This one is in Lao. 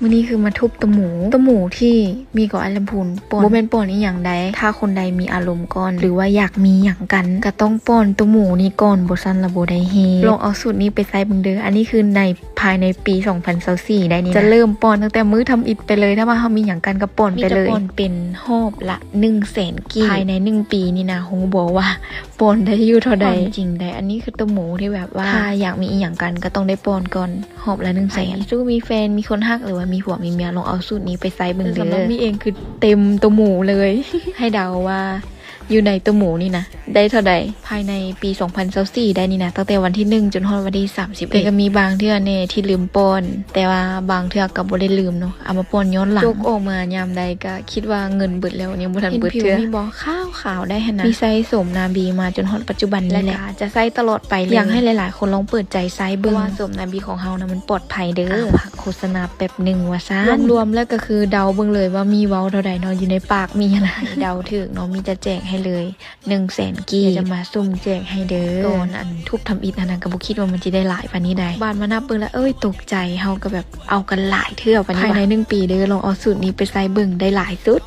ມື້ນີ້ຄືມາທຸບໂຕໝູ ໂຕໝູທີ່ມີກໍອ້າຍລຳພູນປ້ອນ ບໍ່ແມ່ນປ້ອນອີ່ຫຍັງໃດ ຖ້າຄົນໃດມີອາລົມກ່ອນ ຫຼືວ່າຢາກມີຫຍັງກັນ ກໍຕ້ອງປ້ອນໂຕໝູນີ້ກ່ອນ ບໍ່ຊັ້ນລະບໍ່ໄດ້ເຮ. ລອງເອົາສູດນີ້ໄປໃຊ້ເບິ່ງເດີ. ອັນນີ້ຄືໃນ ພາຍໃນປີສອງພັນຊາວສີ່ໄດ້ນີ້ນະ ຈະເລີ່ມປ້ອນຕັ້ງແຕ່ມື້ທຳອິດໄປເລີຍ ຖ້າວ່າເຮົາມີຫຍັງກັນກໍປ້ອນໄປເລີຍ. ມີແຕ່ປ້ອນເປັນຮອບລະໜຶ່ງແສນກີບ ພາຍໃນໜຶ່ງປີນີ້ນະ ຮູ້ບໍ່ວ່າປ້ອນໄດ້ຢູ່ເທົ່າໃດ? ປ້ອນຈິງໃດ. ອັນນີ້ຄືໂຕໝູທີ່ແບບວ່າ ຖ້າຢາກມີອີ່ຫຍັງກັນກໍຕ້ອງໄດ້ປ້ອນກ່ອນ ຮອບລະໜຶ່ງແສນ. ໃຜມີຄູ່ມີແຟນ ມີຄົນຮັກ ຫຼືວ່າມີຜົວມີເມຍ ລອງເອົາສູດນີ້ໄປໃຊ້ເບິ່ງເດີ. ສຳລັບມີເອງຄືເຕັມໂຕໝູເລີຍ. ໃຫ້ເດົາວ່າຢູ່ໃນໂຕໝູນີ້ນະ ໄດ້ເທົ່າໃດ? ພາຍໃນປີສອງພັນຊາວສີ່ໄດ້ນີ້ນະ ຕັ້ງແຕ່ວັນທີໜຶ່ງຈົນຮອດວັນທີສາມສິບເອັດ ແຕ່ກໍມີບາງເທື່ອແດ່ທີ່ລືມປ້ອນ ແຕ່ວ່າບາງເທື່ອກໍບໍ່ໄດ້ລືມເນາະ ເອົາມາປ້ອນຍ້ອນຫຼັງ. ຈົກອອກມາຍາມໃດກໍຄິດວ່າເງິນເບິດແລ້ວ ຍັງບໍ່ທັນເບິດເທື່ອ. ເຫັນຜິວນີ້ບໍ່? ຂາວໆ ໄດ້ຫັ້ນນະ. ມີໃຊ້ໂສມນາບີມາຈົນຮອດປັດຈຸບັນນີ້ແຫຼະ ແລະກໍຈະໃຊ້ຕະຫຼອດໄປເລີຍ. ຢາກໃຫ້ຫຼາຍໆຄົນລອງເປີດໃຈໃຊ້ເບິ່ງ ເພາະວ່າໂສມນາບີຂອງເຮົານະ ມັນປອດໄພເດີ. ອ່າ ພັກໂຄສະນາແປັບໜຶ່ງວ່າຊັ້ນ. ລວມໆ ແລ້ວກໍຄືເດົາເບິ່ງເລີຍວ່າມີເວົ້າເທົ່າໃດເນາະ ຢູ່ໃນປາກມີຫຍັງ. ໃຫ້ເດົາຖືກເນາະ ມີຈະແຈກໃຫ້ເລີຍໜຶ່ງແສນກີບ ຈະມາສຸ່ມແຈກໃຫ້ເດີ. ຕອນອັນທຸບທຳອິດຫັ້ນນະ ກໍບໍ່ຄິດວ່າມັນຊິໄດ້ຫຼາຍປານນີ້ໃດ. ບາດມານັບເບິ່ງແລ້ວ ເອີຍ ຕົກໃຈ ເຮົາກໍແບບເອົາກັນຫຼາຍເທື່ອປານນີ້. ພາຍໃນໜຶ່ງປີເດີ ລອງເອົາສູດນີ້ໄປໃຊ້ເບິ່ງ ໄດ້ຫຼາຍສຸດ.